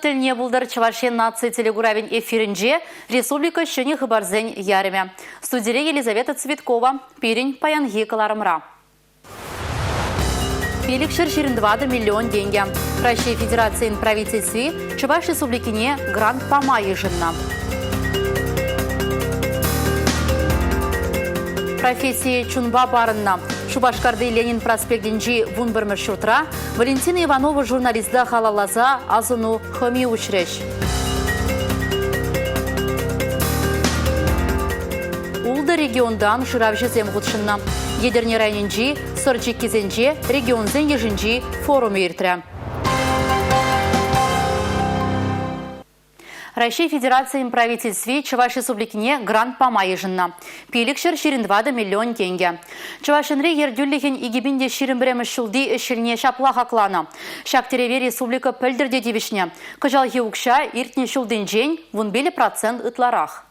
тӗлне пултӑр Чӑваш Ен наци телекуравӗн эфирӗнче республика ҫӗнӗ хыпарсен ярӑмӗ. Студире Елизавета Цветкова пирӗн паянхи кӑларӑмра. 524 миллион тенкӗ. Раҫҫей Федерацийӗн правительстви Чӑваш Республикине грант пама йышӑннӑ. Профессие чунпа парӑннӑ. Шупашкарти Ленин проспектӗнчи 11-мӗш ҫуртра Валентина Иванова журналиста халалласа асӑну хӑми уҫрӗҫ. Ултӑ регионтан шыравҫӑсем хутшӑннӑ. Етӗрне районӗнчи Сӑр чиккисенче регионсен йышӗнчи форум иртрӗ. Раҫҫей Федерацийӗн правительстви Чӑваш Республикине грант пама йышӑннӑ. 524 миллион тенкӗ. Чӑваш Енри ертӳлӗхӗн 2021 ҫулти ӗҫ-хӗлне ҫапла хакланӑ. Ҫак тӗреве республика пӗлтӗр те тивӗҫнӗ. Кӑҫалхи укҫа иртнӗ ҫултинчен 15% ытларах.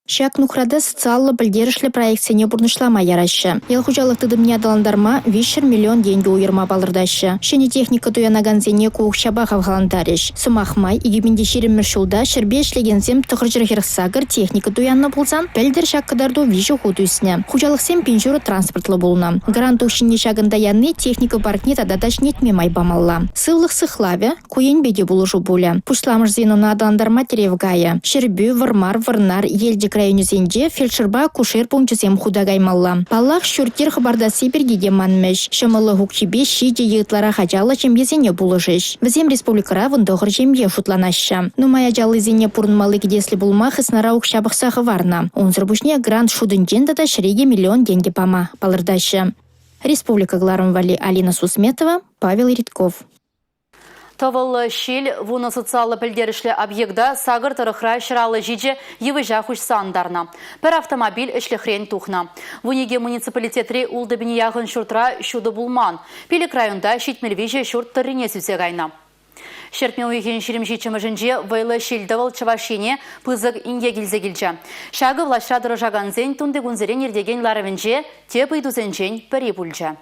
Ҫак нухрата социаллӑ пӗлтерӗшлӗ проектсене пурнӑҫлама яраҫҫӗ. Ял хуҫалӑх тытӑмне аталантарма 300 миллион тенкӗ уйӑрма палӑртаҫҫӗ. Ҫӗнӗ техника туянакансене ку укҫапа хавхалантарӗҫ. Сӑмах май, 2020-мӗш ҫулта ҫӗрпе ӗҫлекенсем 948 техника туяннӑ пулсан, пӗлтӗр ҫак кӑтарту виҫӗ хут ӳснӗ. Хуҫалӑхсем пин ҫурӑ транспортлӑ пулнӑ. Грант укҫине ҫакӑнта яни техника паркне тата та ҫӗнетме май памалла. Сывлӑх сыхлавӗ, Ку енпе те пулӑшу пулӗ. Пуҫламӑш звенона аталантарма тӗрев кайӗ. Ҫӗрпӳ, Вӑрмар, Вӑрнар, Елчӗк районӗсенче фельдшерпа акушер пункчӗсем хута каймалла. Паллах, ҫурт-йӗр хӑпартасси пирки те манмӗҫ. Ҫӑмӑллӑх укҫипе ҫичӗ е ытларах ачаллӑ ҫемьесене пулӑшӗҫ. Вӗсем республикӑра 19 ҫемье шутланаҫҫӗ. Нумай ачаллисене пурӑнмалли кӗтеслӗ пулма хыснара укҫа пӑхса хӑварнӑ. Унсӑр пуҫне грант шутӗнчен тата 102 миллион тенкӗ пама палӑртаҫҫӗ. Республика кӑларӑм валли Алина Сусметова, Павел Ритков. Тӑвӑллӑ ҫил вунӑ социаллӑ пӗлтерӗшлӗ объекта сакӑр тӑрӑхра 157 йывӑҫа хуҫса антарнӑ. Пӗр автомобиль ӗҫлӗхрен тухнӑ. 12 муниципалитетри ултӑ пине яхӑн ҫуртра ҫутӑ пулман. Пилӗк районта 73 ҫурт тӑррине сӳсе кайнӑ. Ҫӗртме уйӑхӗн 27-мӗшӗнче вӑйлӑ ҫил-тӑвӑл Чӑваш Ене пысӑк инкек илсе килчӗ. Ҫакӑ влаҫра тӑрӑшакансен тунтикунсерен иртекен ларӑвӗнче тӗп ыйтусенчен пӗри пулчӗ.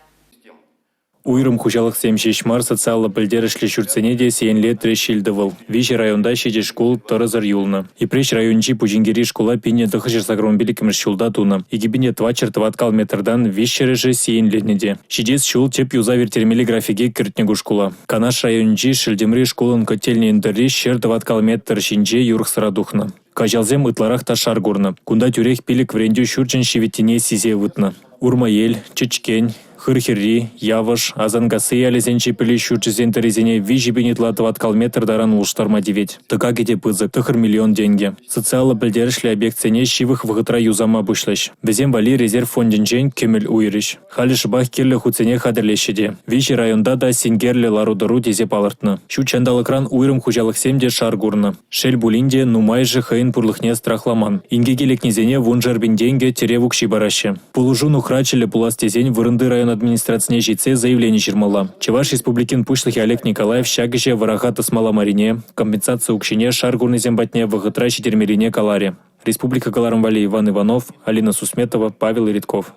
Уйрӑм хуҫалӑхсем ҫеҫ мар, социаллӑ пӗлтерӗшлӗ ҫуртсене те сиенлетрӗ ҫил-тӑвӑл. Виҫӗ районта ҫичӗ шкул тӑрӑсӑр юлнӑ. Йӗпреҫ районӗнчи Пучинкери шкула 1985-мӗш ҫулта тунӑ. 2400 тӑваткал метртан виҫҫӗрӗшӗ сиенленнӗ те. Ҫитес ҫул тӗп юсав ирттермелли графике кӗртнӗ ку шкула. Канаш районӗнчи Шӗлтӗмри шкулӑн котельнӑйӗн тӑрри ҫӗр тӑваткал метр ҫинче юрӑхсӑра тухнӑ. Каҫалсем ытларах та шар курнӑ. Кунта тӳрех пилӗк вӗрентӳ ҫурчӗн ҫивиттине сисе ывӑтнӑ. Урмаел, Чӗчкен, Хырхӗрри, Явӑш, Асанкасси ялӗсенчи пӗлӳ ҫурчӗсен тӑррисене 3 000 ытла тӑваткал метр таран улӑштарма тивет. Тӑкакӗ те пысӑк – 9 миллион тенкӗ. Социаллӑ пӗлтерӗшлӗ объектсене ҫывӑх вӑхӑтра юсама пуҫлӗҫ. Вӗсем валли резерв фондӗнчен кӗмӗл уйӑрӗҫ. Халӗ шӑпах кирлӗ хутсене хатӗрлеҫҫӗ те. Виҫӗ районта та синкерлӗ лару-тӑру тесе палӑртнӑ. Ҫут ҫанталӑкран уйрӑм хуҫалӑхсем те шар курнӑ. Шел пулин те, нумайӑшӗ хӑйӗн пурлӑхне страхламан. Инкеке лекнисене вуншар пин тенкӗ тӗрев укҫи параҫҫӗ. Пулӑшу нухрачӗллӗ пулас тесен вырӑнти район администрацине ҫитсе заявлени ҫырмалла. Чӑваш Республикин Пуҫлӑхӗ Олег Николаев ҫак ӗҫе вӑраха тӑсмалла маррине, компенсаци укҫине шар курнисем патне вӑхӑтра ҫитермеллине каларӗ. Республика кӑларӑм валли Иван Иванов, Алина Сусметова, Павел Ритков.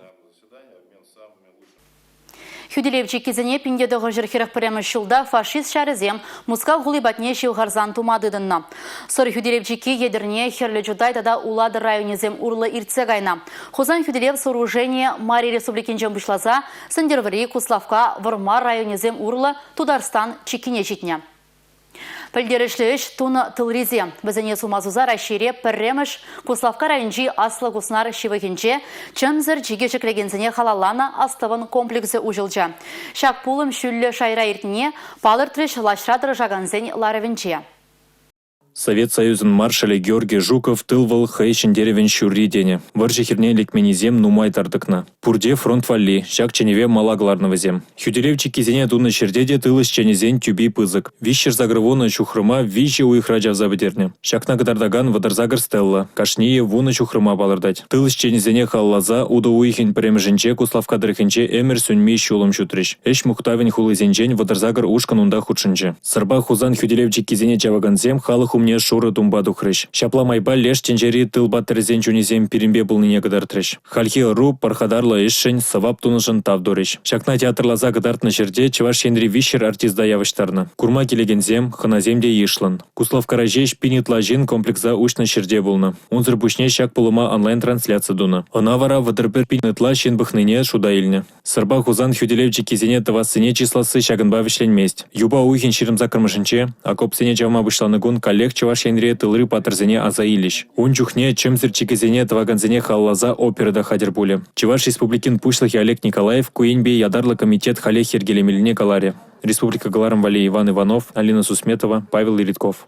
Хӳтӗлев чиккисене 1941 ҫулта фашист ҫарӗсем Мускав хули патне ҫывхарсан тума тытӑннӑ. Сӑр хӳтӗлев чикки Етӗрне, Хӗрлӗ Чутай тата Улатӑр районӗсем урлӑ иртсе кайнӑ. Хусан хӳтӗлев сооруженийӗ Мари Республикинчен пуҫласа Сӗнтӗрвӑрри, Куславкка, Вӑрмар районӗсем урлӑ Тутарстан чиккине ҫитнӗ. Пӗлтерӗшлӗ ӗҫ тунӑ тылрисем. Вӗсене сума суса Раҫҫейре пӗрремӗш Куславкка районӗнчи Аслӑ Куснар ҫывӑхӗнче чӗмсӗр чикӗ ҫӗклекенсене халалланӑ астӑвӑм комплексӗ уҫӑлчӗ. Ҫак пулӑм ҫӳллӗ шайра иртнине палӑртрӗҫ влаҫра тӑрӑшакансен ларӑвӗнче. Совет Союзӗн маршалӗ Георгий Жуков тыл вӑл хӑй ҫӗнтерӗвӗн ҫурри тенӗ. Вӑрҫӑ хирне лекменнисем нумай тар тӑкнӑ. Пурте фронт валли, ҫак чӗнӗве мала кӑларнӑ вӗсем. Хӳтӗлев чиккисене тунӑ ҫӗрте те тыл ӗҫченӗсен тӳпи пысӑк. 380 ҫухрӑма виҫӗ уйӑхра чавса пӗтернӗ. Ҫакна кӑтартакан 38 стелла, кашнийӗ вунӑ ҫухрӑма палӑртать. Тыл ӗҫченӗсене халалласа утӑ уйӑхӗн пӗрремӗшӗнче Куславкка тӑрӑхӗнче ӗмӗр сӳнми ҫулӑм ҫутрӗҫ. Ӗҫ мухтавӗн хулисенчен 38 ушкӑн унта хутшӑнчӗ. Сӑрпа Хусан хӳтӗлев чиккисене чавакансем халӑх умне. умне шурӑ тумпа тухрӗҫ. Ҫапла майпа леш тӗнчери тыл паттӑрӗсен чунӗсем пирӗнпе пулнине кӑтартрӗҫ. Хальхи ӑру пархатарлӑ ӗҫшӗн, сӑвап тунӑшӑн тав турӗҫ. Ҫакна театрласа кӑтартнӑ ҫӗрте Чӑваш Енри 300 артиста явӑҫтарнӑ. Курма килекенсем, хӑнасем те йышлӑн. Куславккара ҫеҫ пин ытла ҫын комплекса уҫнӑ ҫӗрте пулнӑ. Унсӑр пуҫне ҫак пулӑма онлайн-трансляци тунӑ. Ӑна вара 31 пин ытла ҫын пӑхнине шута илнӗ. Сӑрпа Хусан хӳтӗлев чиккисене тӑвассине чысласси ҫакӑнпа вӗҫленмест. Юпа уйӑхӗн 28-мӗшӗнче окопсене чавма пуҫланӑ кун каллех Чӑваш Енре тылри паттӑрсене аса илӗҫ. Ун чухне чӗмсӗр чикӗсене тӑвакансене халалласа опера та хатӗр пулӗ. Чӑваш Республикин Пуҫлӑхӗ Олег Николаев ку енпе ятарлӑ комитет халех йӗркелемеллине каларӗ. Республика кӑларӑм валли Иван Иванов, Алина Сусметова, Павел Илитков.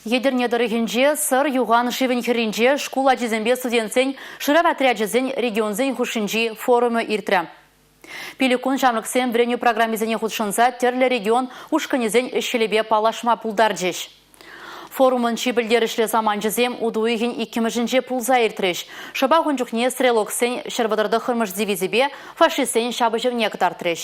Етӗрне тӑрӑхӗнче Сӑр юхан шывӗн хӗрринче шкул ачисемпе студентсен шырав отрячӗсен регионсен хушшинчи форумӗ иртрӗ. Пилӗк кун ҫамрӑксем вӗренӳ программисене хутшӑнса тӗрлӗ регион ушкӑнӗсен ӗҫ-хӗлӗпе паллашма пултарчӗҫ. Форумӑн чи пӗлтерӗшлӗ саманчӗсем утӑ уйӑхӗн иккӗмӗшӗнче пулса иртрӗҫ. Шӑпах ун чухне стрелоксен 139-мӗш дивизипе фашистсен ҫапӑҫӑвне кӑтартрӗҫ.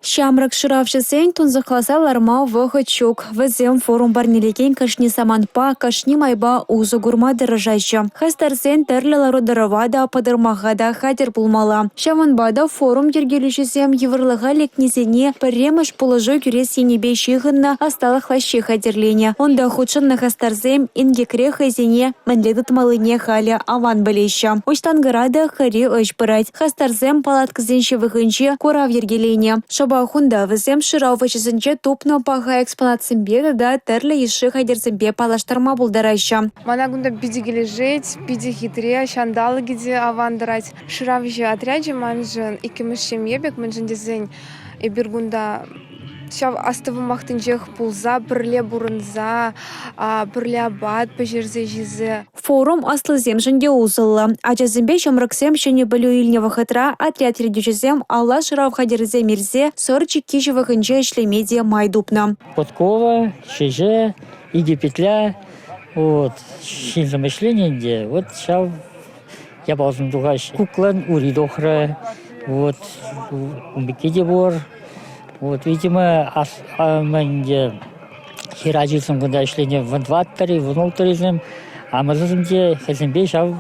Ҫамрӑк шыравҫӑсен тунсӑхласа ларма вӑхӑт ҫук. Вӗсем форум парнелекен кашни самантпа, кашни майпа усӑ курма тӑрӑшаҫҫӗ. Хастарсен тӗрлӗ лару-тӑрӑва та, пӑтӑрмаха та хатӗр пулмалла. Ҫавӑнпа та форум йӗркелӳҫисем йывӑрлӑха лекнисене пӗрремӗш пулӑшу кӳрес енӗпе ҫыхӑннӑ ӑсталӑх лаҫҫи хатӗрленӗ. Унта хутшӑннӑ хастарсем инкекре хӑйсене мӗнле тытмаллине халӗ аван пӗлеҫҫӗ. Уҫланкӑра та хӗрӳ ӗҫ пырать. Хастарсем палаткӑсен ҫывӑхӗнче курав йӗркеленӗ. Шӑпах унта вӗсем шырав ӗҫӗсенче тупнӑ паха экспонатсемпе тата тӗрлӗ йышши хатӗрсемпе паллаштарма пултараҫҫӗ. Мана кунта питӗ килӗшет, питӗ хитре, ҫанталӑкӗ те аван тӑрать. Шыравҫӑ отрячӗ маншӑн иккӗмӗш ҫемье пек, мӗншӗн тесен эпир кунта ҫав астӑвӑмах тӗнчех пулса, пӗрле пурӑнса, пӗрле апат пӗҫерсе ҫисе. Форум аслисемшӗн те усӑллӑ. Ачасемпе ҫамрӑксем ҫӗнӗ пӗлӳ илнӗ вӑхӑтра отряд ертӳҫисем алла шырав хатӗрӗсем илсе Сӑр чикки ҫывӑхӗнче ӗҫлеме те май тупнӑ. Подкова, ҫӗҫӗ, икӗ петля, вот, ҫынсем ӗҫленӗ ӗнтӗ, вот ҫав япаласем тухаҫҫӗ. Куклан ури тухрӗ, вот, ун пекки те пур. Вот, видимо, ӗнтӗ хӗр ачисем кунта ӗҫленӗ вунтӑваттӑр-и, вунулттӑр-и амӑшӗсем те хӗрсемпе ҫав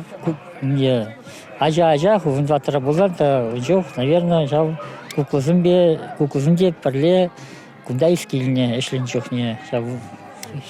ача-ачах вунтӑваттӑра пулсан та ун чух, наверное, ҫав куклӑсемпе куклӑсем те пӗрле кунта ис килнӗ ӗҫленӗ чухне ҫав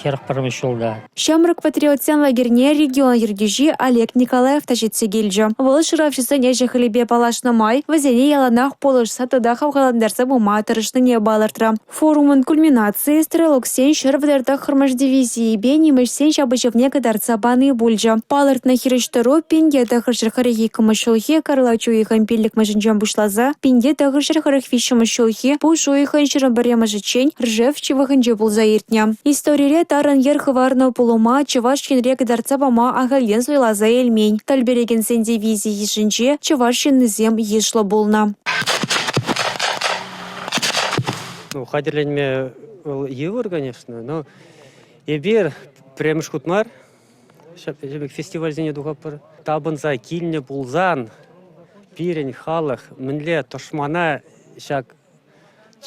41-мӗш ҫулта. Ҫамрӑк патриотсен лагерьне регион ертӳҫи Олег Николаев та ҫитсе килчӗ. Вӑл шыравҫӑсен ӗҫӗ-хӗлӗпе паллашнӑ май вӗсене яланах пулӑшса тата хавхалантарса пыма тӑрӑшнине палӑртрӗ. Форумӑн кульминацийӗ стрелоксен 139-мӗш дивизийӗпе нимӗҫсен ҫапӑҫӑвне кӑтартса пани пулчӗ. Палӑртнӑ хирӗҫтӑру 1942-мӗш ҫулхи кӑрлач уйӑхӗн 5-мӗшӗнчен пуҫласа 1943-мӗш ҫулхи пуш уйӑхӗн 21-мӗшӗччен Ржев ҫывӑхӗнче пулса иртнӗ. Историре тарӑн йӗр хӑварнӑ пулӑма Чӑваш Енре кӑтартса пама ахальтен суйласа илмен. Тӗл перекенсен дивизи йышӗнче чӑваш ҫыннисем йышлӑ пулнӑ. Ну, хатӗрленме вӑл йывӑр, конечно, но эпир пӗрремӗш хут мар ҫак пек фестивальсене тухатпӑр. Тапӑнса килнӗ пулсан пирӗн халӑх мӗнле тӑшмана ҫак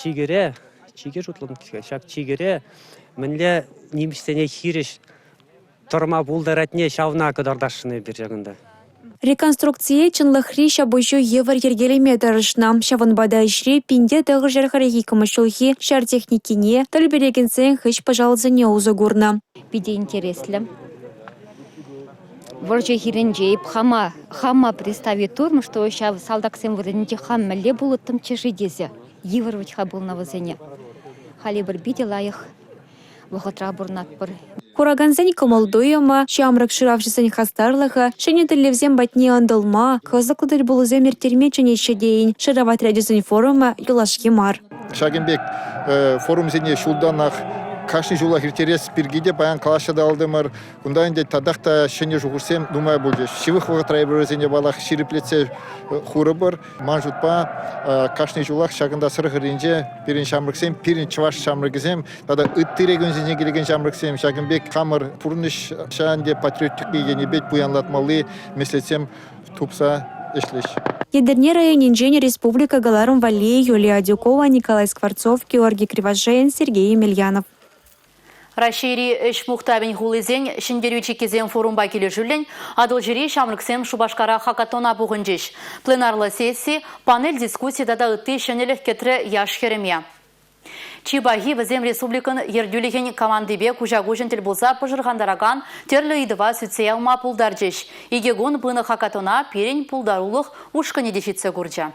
чикӗре, чикӗ шутланать ҫак чикӗре мӗнле нимӗҫсене хирӗҫ тӑрма пултаратне ҫавна кӑтартасшӑн эпир ҫакӑнта. Реконструкцие чӑнлӑхри ҫапӑҫу евӗр йӗркелеме тӑрӑшнӑ. Ҫавӑнпа та ӗҫре 1942 ҫулхи ҫар техникине, тӗл перекенсен хӗҫ-пӑшалсене усӑ курнӑ. Питӗ интереслӗ. Вӑрҫӑ хирӗнче эп хама, хама представить турӑм, что ҫав салтаксем вырӑнӗнче хам мӗнле пулӑттӑмччӗ-ши тесе. Йывӑр вӗт-ха пулнӑ вӗсене. Халь эпир питӗ лайӑх вӑхӑтра пурӑнатпӑр. Куракансен кӑмӑл-туйӑмӗ, ҫамрӑк шыравҫӑсен хастарлӑхӗ, ҫӗнӗ тӗллевсем патне ӑнтӑлма, кӑсӑклӑ тӗлпулусем ирттерме чӗнеҫҫӗ тейӗн. Шырав отрячӗсен форумӗ юлашки мар. Ҫакӑн пек форумсене ҫултанах кашни ҫулах ирттерес пирки те паян калаҫса татӑлтӑмӑр. Кунта ӗнтӗ татах та ҫӗнӗ шухӑшсем нумай пулчӗҫ. Ҫывӑх вӑхӑтра эпир вӗсене паллах ҫирӗплетсе хурӑпӑр. Ман шутпа, кашни ҫулах ҫакӑнта Сӑр хӗрринче пирӗн ҫамрӑксем, пирӗн чӑваш ҫамрӑкӗсем тата ытти регионсенчен килекен ҫамрӑксем ҫакӑн пек хамӑр пурнӑҫ ӗнтӗ патриотика енӗпе пуянлатмалли меслетсем тупса ӗҫлӗҫ. Етӗрне районӗнчен республика кӑларӑм валли Юлия Адюкова, Николай Скворцов, Георгий Кривошеин, Сергей Емельянов. Раҫҫейри ӗҫ мухтавӗн хулисен Ҫӗнтерӳ чиккисем форумпа килӗшӳллӗн Атӑлҫири ҫамрӑксем Шупашкара хакатона пухӑнчӗҫ. Пленарлӑ сесси, панель дискусси тата ытти ҫӗнӗлӗх кӗтрӗ яш-хӗрӗме. Чи пахи вӗсем республикӑн ертӳлӗхӗн командипе куҫа-куҫӑн тӗл пулса пӑшӑрхантаракан тӗрлӗ ыйтӑва сӳтсе явма пултарчӗҫ. Икӗ кун пынӑ хакатона пирӗн пултарулӑх ушкӑнӗ те ҫитсе курчӗ.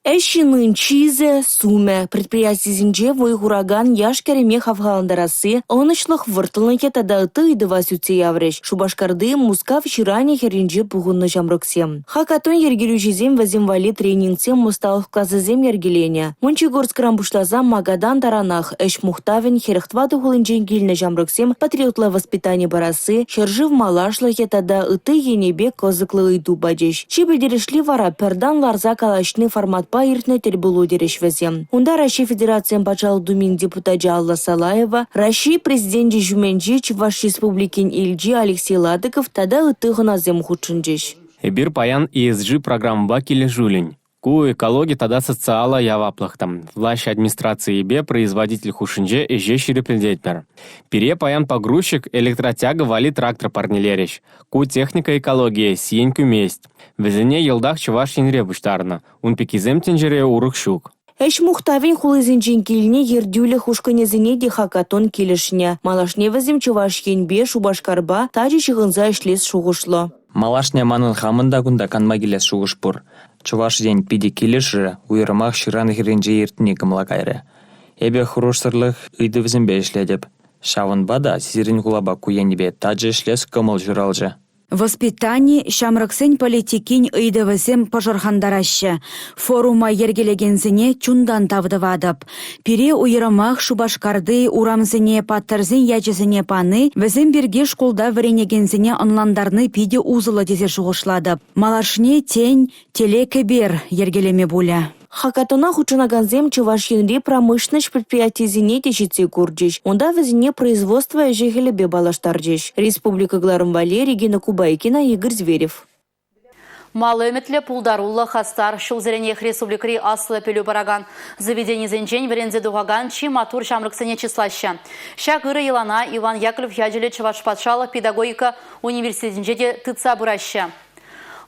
Ӗҫ ҫыннин чысӗ, сумӗ, предприятисенче вӑй хуракан яш-кӗрӗме хавхалантарасси, ӑнӑҫлӑх вӑрттӑнлӑхӗ тата ытти ыйтӑва сӳтсе яврӗҫ Шупашкарти Мускав ҫыранӗ хӗрринче пухӑннӑ ҫамрӑксем. Хакатон йӗркелӳҫисем вӗсем валли тренингсем, ӑсталӑх класӗсем йӗркеленӗ. Мончегорскран пуҫласа Магадан таранах ӗҫ мухтавӗн 44 хулинчен килнӗ ҫамрӑксем патриотла воспитани парасси, ҫӗршыв малашлӑхӗ тата ытти енӗпе кӑсӑклӑ ыйту пачӗҫ. Чи пӗлтерӗшли вара пӗр тан ларса калаҫни форматпа иртнӗ тӗлпулу терӗҫ вӗсем. Унта Раҫҫей Федерацийӗн Патшалӑх Думин депутачӗ Алла Салаева, Раҫҫей Президенчӗ ҫумӗнчи Чӑваш Республикин элчи Алексей Ладыков тата ытти хӑнасем хутшӑнчӗҫ. Эпир паян ESG программӑпа килӗшӳллӗн. Ку экологи тата социаллӑ яваплӑх та. Влаҫ администрацийӗпе производитель хушшинче ӗҫе ҫирӗплететпӗр. Пире паян погрузчик электротяга валли трактор парнелерӗҫ. Ку техника экологие сиен кӳмест. Вӗсене йӑлтах Чӑваш Енре пуҫтарнӑ. Ун пеккисем тӗнчере урӑх ҫук. Ӗҫ мухтавӗн хулисенчен килнӗ ертӳлӗх ушкӑнӗсене те хакатон килӗшнӗ. Малашне вӗсем Чӑваш Енпе, Шупашкарпа тачӑ ҫыхӑнса ӗҫлес шухӑшлӑ. Малашне манӑн хамӑн та кунта канма килес шухӑш пур. Чӑваш Ен питӗ килӗшрӗ, уйрӑмах ҫыран хӗрринче иртни кӑмӑла кайрӗ. Эпӗ хӑрушсӑрлӑх ыйтӑвӗсемпе ӗҫлетӗп. Ҫавӑнпа та сирӗн хулапа ку енӗпе тачӑ ӗҫлес кӑмӑл ҫуралчӗ. Воспитани, ҫамрӑксен политикин ыйтӑвӗсем пӑшӑрхантараҫҫӗ. Форума йӗркелекенсене чунтан тав тӑватӑп. Пире уйрӑмах Шупашкарти урамсене паттӑрсен ячӗсене пани, вӗсем пирки шкулта вӗренекенсене ӑнлантарни питӗ усӑллӑ тесе шухӑшлатӑп. Малашне, тен, телекӗпер йӗркелеме пулӗ. Хакатона хутшӑнакансем Чӑваш Енри промышленноҫ предприятийӗсене те ҫитсе курчӗҫ. Унта вӗсене производство ӗҫӗ-хӗлӗпе паллаштарчӗҫ. Республика кӑларӑм валли Регина Кубайкина, Игорь Зверев. Мал ӗмӗтлӗ, пултаруллӑ, хастар ҫулсеренех республикӑри аслӑ пӗлӳ паракан заведенисенчен вӗренсе тухакан чи маттур ҫамрӑксене чыслаҫҫӗ. Ҫак ырӑ йӑлана Иван Яковлев ячӗллӗ Чӑваш патшалӑх педагогика университетӗнче те тытса пыраҫҫӗ.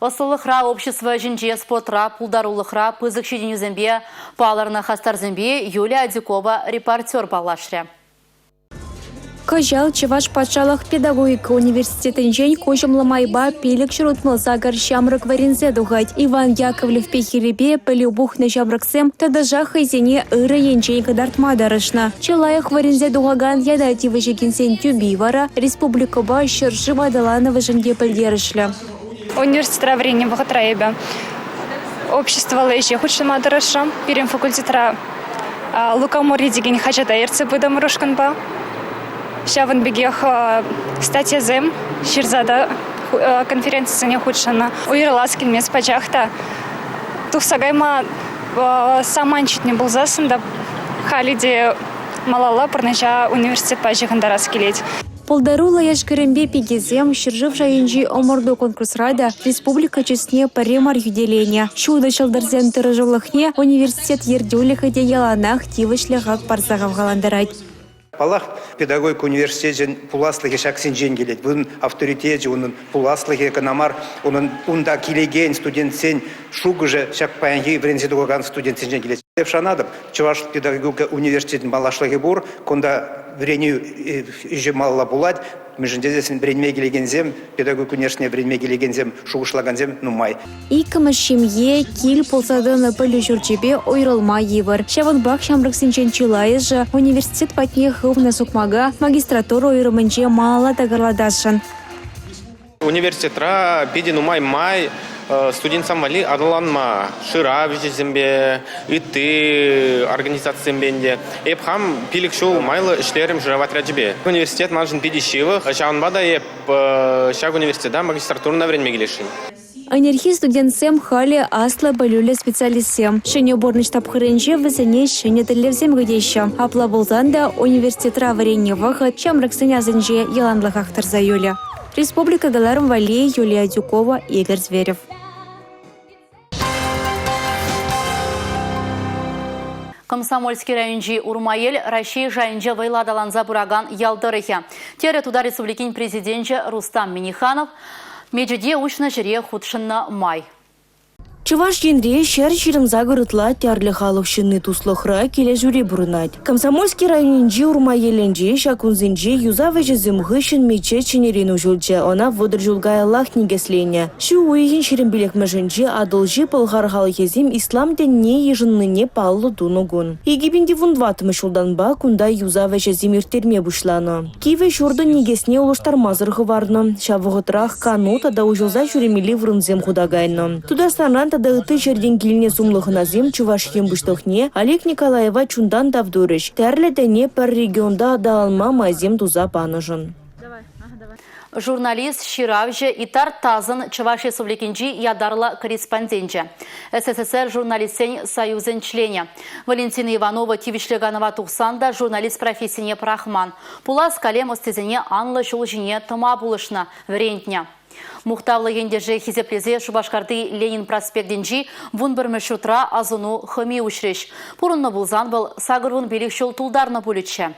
Ӑслӑлӑхра, общество ӗҫӗнче, спортра, пултарулӑхра пысӑк ҫитӗнӳсемпе палӑрнӑ хастарсемпе Юлия Адюкова репортер паллашрӗ. Кӑҫал Чӑваш патшалӑх педагогика университетӗнчен куҫӑмлӑ майпа 568 ҫамрӑк вӗренсе тухать. Иван Яковлев пехилӗпе пӗлӳ пухнӑ ҫамрӑксем тӑтӑшах хӑйсене ырӑ енчен кӑтартма тӑрӑшнӑ. Чи лайӑх вӗренсе тухакан ята тивӗҫекенсен тӳпи вара республикӑпа ҫӗршыв аталанӑвӗшӗн те пӗлтерӗшлӗ. Университетра вӗреннӗ вӑхӑтра эпӗ обществӑллӑ ӗҫе хутшӑнма тӑрӑшрӑм. Пирӗн факультетра Лукоморье текен хаҫата ертсе пытӑмӑр ушкӑнпа. Ҫавӑн пекех статьясем ҫырса та конференцисене хутшӑннӑ. Уйрӑлас килмест пачах та. Тухса кайма самант ҫитнӗ пулсассӑн та халӗ те малалла пурнӑҫа университетпа ҫыхӑнтарас килет. Пултаруллӑ яш-кӗрӗмпе пикесем ҫӗршыв шайӗнчи ӑмӑрту-конкурсра та республика чысне пӗрре мар хӳтӗленӗ. Ҫутӑ ҫӑлтӑрсен тӑрӑшулӑхне университет ертӳлӗхӗ те яланах тивӗҫлӗ хак парса хавхалантарать. Паллах, педагогика университечӗн пуласлӑхӗ ҫаксенчен килет. Унӑн авторитечӗ, унӑн пуласлӑхӗ кӑна мар, унӑн унта килекен студентсен шухӑшӗ ҫак паянхи вӗренсе тухакан студентсенчен килет. Эп шанатӑп, Чӑваш педагогика университетӗн малашлӑхӗ пур. Кунта вӗренӳ ӗҫӗ малалла пулать. Мӗншӗн тесессӗн вӗренме килекенсем, педагогика университетне вӗренме килекенсем, шухӑшлакансем нумай. Иккӗмӗш ҫемье кил пулса тӑнӑ пӗлӳ ҫурчӗпе уйрӑлма йывӑр. Ҫавӑнпах ҫамрӑксенчен чылайӑшӗ университет патне хывнӑ сукмака магистратура уйрӑмӗнче малалла такӑрлатасшӑн. Университетра питӗ нумай май студентсем валли аталанма, шырав ӗҫӗсемпе, ытти организацисемпе ӗнтӗ. Эп хам 5 ҫул майлӑ ӗҫлерӗм шырав отрячӗпе. Университет маншӑн питӗ ҫывӑх, ҫавӑнпа та эп ҫак университета магистратурӑна вӗренме килесшӗн. Ӗнерхи студентсем халӗ аслӑ пӗлӳллӗ специалистсем. Ҫӗнӗ пурнӑҫ тапхӑрӗнче вӗсене ҫӗнӗ тӗллевсем кӗтеҫҫӗ. Апла пулсан та университетра вӗреннӗ вӑхӑт ҫамрӑксен асӗнче яланлӑхах тӑрса юлӗ. Республика кӑларӑм валли Юлия Адюкова, Игорь Зверев. Комсомольски районӗнчи Урмаел Раҫҫей шайӗнче вӑйлӑ аталанса пыракан ял тӑрӑхӗ, терӗ Тутар Республикин Президенчӗ Рустам Минниханов мечӗте уҫнӑ ҫӗре хутшӑннӑ май. Чӑваш Енре 128 ытла тӗрлӗ халӑх ҫынни туслӑхра, килӗшӳре пурӑнать. Комсомольски районӗнчи Урмаелӗнче ҫак кунсенче юсав ӗҫӗсем хыҫҫӑн мечет ҫӗнӗрен уҫӑлчӗ. Ӑна 30 ҫул каяллах никӗсленӗ. Ҫу уйӑхӗн 25-мӗшӗнче Атӑлҫи Пӑлхар халӑхӗсем ислам тӗнне йышӑннине паллӑ тунӑ кун. 2014-мӗш ҫултанпа кунта юсав ӗҫӗсем ирттерме пуҫланӑ. Кивӗ ҫуртӑн никӗсне улӑштармасӑр хӑварнӑ. Ҫав вӑхӑтрах кану тата уҫӑлса ҫӳремелли вырӑнсем хута кайнӑ. Тутарстанран тата ытти ҫӗртен килнӗ сумлӑ хӑнасем Чӑваш Ен Пуҫлӑхне Олег Николаева чунтан тав турӗҫ, тӗрлӗ тӗне пӗр регионта аталанма майсем туса панӑшӑн. Журналист, ҫыравҫӑ Итар ТАССӑн Чӑваш Республикинчи ятарлӑ корреспонденчӗ, СССР журналистсен союзӗн членӗ. Валентина Иванова тивӗҫлӗ канӑва тухсан та журналист профессине пӑрахман. Пулас калем ӑстисене анлӑ ҫул ҫине тӑма пулӑшнӑ, вӗрентнӗ. Мухтавлӑ ентеше хисеплесе Шупашкарти Ленин проспектӗнчи 11-мӗш ҫуртра асӑну хӑми уҫрӗҫ. Пурӑннӑ пулсан вӑл 85 ҫул тултарнӑ пулӗччӗ.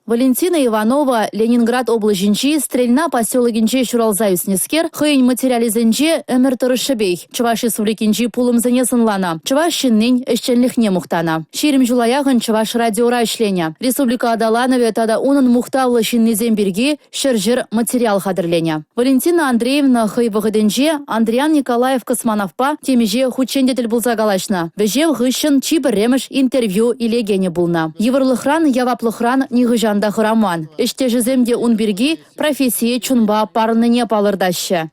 Валентина Иванова Ленинград облаҫӗнчи Стрельна поселокӗнче ҫуралса ӳснӗскер хӑйӗн материалӗсенче ӗмӗр тӑрӑшшӗпех Чӑваш Республикинчи пулӑмсене сӑнланӑ, чӑваш ҫыннин ӗҫченлӗхне мухтанӑ. 20 ҫула яхӑн Чӑваш радиора ӗҫленӗ. Республика аталанӑвӗ тата унӑн мухтавлӑ ҫыннисем пирки ҫӗр-ҫӗр материал хатӗрленӗ. Валентина Андреевна хӑй вӑхӑтӗнче Андриян Николаев космонавтпа темиҫе хутчен те тӗл пулса калаҫнӑ. Вӗҫев хыҫҫӑн чи пӗрремӗш интервью илекенӗ пулнӑ. Йывӑрлӑхран, яваплӑхран нихӑҫан та хӑраман. Ӗҫтешӗсем те ун пирки профессие чунпа парӑннине палӑртаҫҫӗ.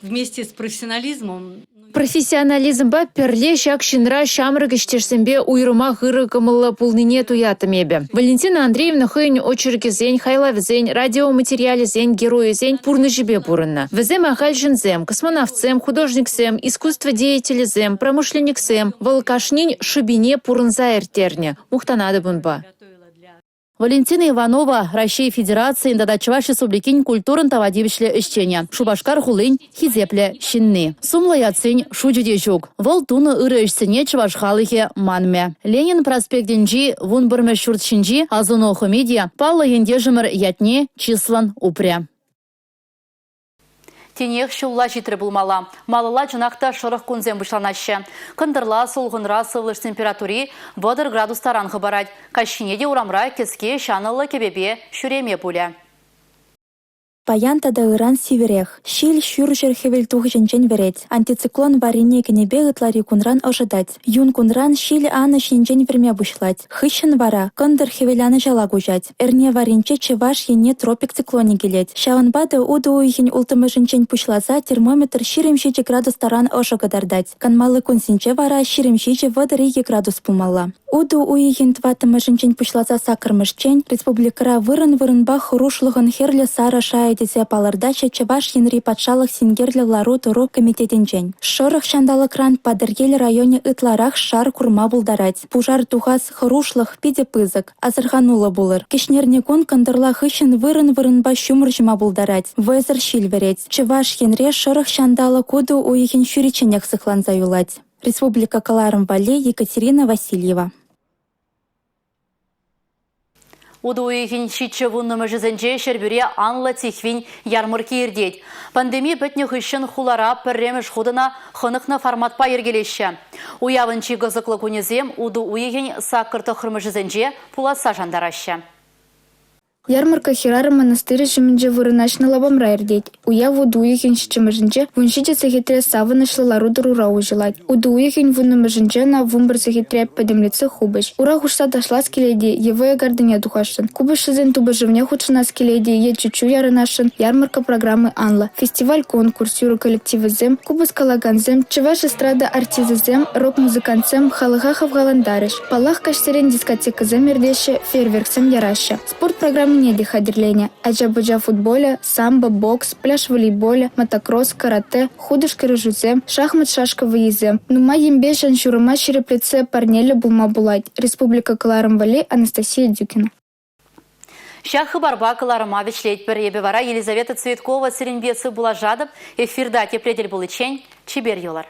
Вместе с профессионализмом Профессионализмпа пӗрле ҫак ҫынра ҫамрӑк ӗҫтешсемпе уйрӑмах ырӑ кӑмӑллӑ пулнине туяттӑм эпӗ. Валентина Андреевна хӑйӗн очеркӗсен, хайлавӗсен, радиоматериалӗсен геройӗсен пурнӑҫӗпе пурӑннӑ. Вӗсем ахаль ҫынсем, космонавтсем, художниксем, искусство деятелӗсем, промышленниксем. Вӑл кашнин шӑпине пурӑнса ирттернӗ. Мухтанатӑп унпа. Валентина Иванова Раҫҫей Федерацийӗн тата Чӑваш Республикин культурӑн тава тивӗҫлӗ ӗҫченӗ, Шупашкар хулин хисеплӗ ҫынни. Сумлӑ ятсен шучӗ те ҫук. Вӑл тунӑ ырӑ ӗҫсене чӑваш халӑхӗ манмӗ. Ленин проспектӗнчи 11-мӗш ҫурт ҫинчи асӑну хӑми те паллӑ ентешӗмӗр ятне чыслӑн упрӗ. Тинех ҫулла ҫитрӗ пулмалла. Малалла чӑнах та шӑрӑх кунсем пуҫланаҫҫӗ. Кӑнтӑрла сулхӑнра сывлӑш температури 30 градус таран хӑпарать. Каҫхине те урамра кӗске ҫанӑллӑ кӗпепе ҫӳреме пулӗ. Паян тата ыран сивӗрех. Ҫил ҫурҫӗр хӗвелтухӑҫӗнчен вӗрет. Антициклон варрине кӗнипе ытлари кунран ӑшӑтать. Юн кунран ҫил анӑҫ енчен вӗрме пуҫлать. Хыҫҫӑн вара кӑнтӑр хӗвеланӑҫалла куҫать. Эрне варринче Чӑваш Ене тропик циклонӗ килет. Ҫавӑнпа та утӑ уйӑхӗн улттӑмӗшӗнчен пуҫласа термометр 27 градус таран ӑшӑ кӑтартать. Канмалли кунсенче вара 27-32 градус пулмалла. Утӑ уйӑхӗн тӑваттӑмӗшӗнчен пуҫласа саккӑрмӗшчен республикӑра вырӑн-вырӑнпа хӑрушлӑхӑн хӗрлӗ-сарӑ шайӗ тесе палӑртаҫҫӗ Чӑваш Енри патшалӑх синкерлӗ лару-тӑру комитетӗнчен. Шӑрӑх ҫанталӑкран Патӑрьел районӗ ытларах шар курма пултарать. Пушар тухас хӑрушлӑх питӗ пысӑк. Асӑрхануллӑ пулӑр. Кӗҫнерникун кӑнтӑрла хыҫҫӑн вырӑн-вырӑнпа ҫумӑр ҫума пултарать, вӑйсӑр ҫил вӗрет. Чӑваш Енре шӑрӑх ҫанталӑк утӑ уйӑхӗн ҫурричченех сыхланса юлать. Республика кӑларӑм валли Екатерина Васильева. Утӑ уйӑхӗн ҫиччӗ вуннӑмӗшӗсенче Ҫӗрпӳре анлӑ Тихвин ярмӑркки иртет. Пандеми пӗтнӗ хыҫҫӑн хулара пӗрремӗш хут ӑна хӑнӑхнӑ форматпа йӗркелеҫҫӗ. Уявӑн чи кӑсӑклӑ кунӗсем утӑ уйӑхӗн саккӑр тӑххӑрмӗшӗсенче пуласса шантараҫҫӗ. Ярмарка хӗрарӑм монастырӗ ҫумӗнче вырнаҫнӑ лапамра иртет. Уяв утӑ уйӑхӗн ҫиччӗмӗшӗнче 17 сехетре савӑнӑҫлӑ лару-тӑрура уҫӑлать. Утӑ уйӑхӗн вуннӑмӗшӗнче ӑна 11 сехетре пӗтӗмлетсе хупӗҫ. Ура хушса ташлас килет-и е вӑйӑ картине тухасшӑн, купӑсҫӑсен тупӑшӑвне хутшӑнас килет-и е чуччу ярӑнасшӑн, ярмарка программи анлӑ. Фестиваль-конкурс, юрӑ коллективӗсем, купӑс калакансем, чӑваш эстрада артисчӗсем, рок-музыкантсем халӑха хавхалантарӗҫ. Паллах, каҫсерен дискотекӑсем иртеҫҫӗ, фейерверксем яраҫҫӗ. Спорт программине те хатӗрленӗ. Ача-пӑча футболӗ, самбо, бокс, пляж волейболӗ, мотокросс, каратэ, хутӑш кӗрешӳсем, шахмат-шашка вӑййисем. Нумай енпе ҫан-ҫурӑма ҫирӗплетсе парнеллӗ пулма пулать. Республика кӑларӑм валли Анастасия Дюкина. Ҫак хыпарпа кӑларӑма вӗҫлетпӗр. Эпӗ вара Елизавета Цветкова сирӗнпе сывпуллашатӑп. Эфирта тепре тӗл пуличчен чипер юлӑр.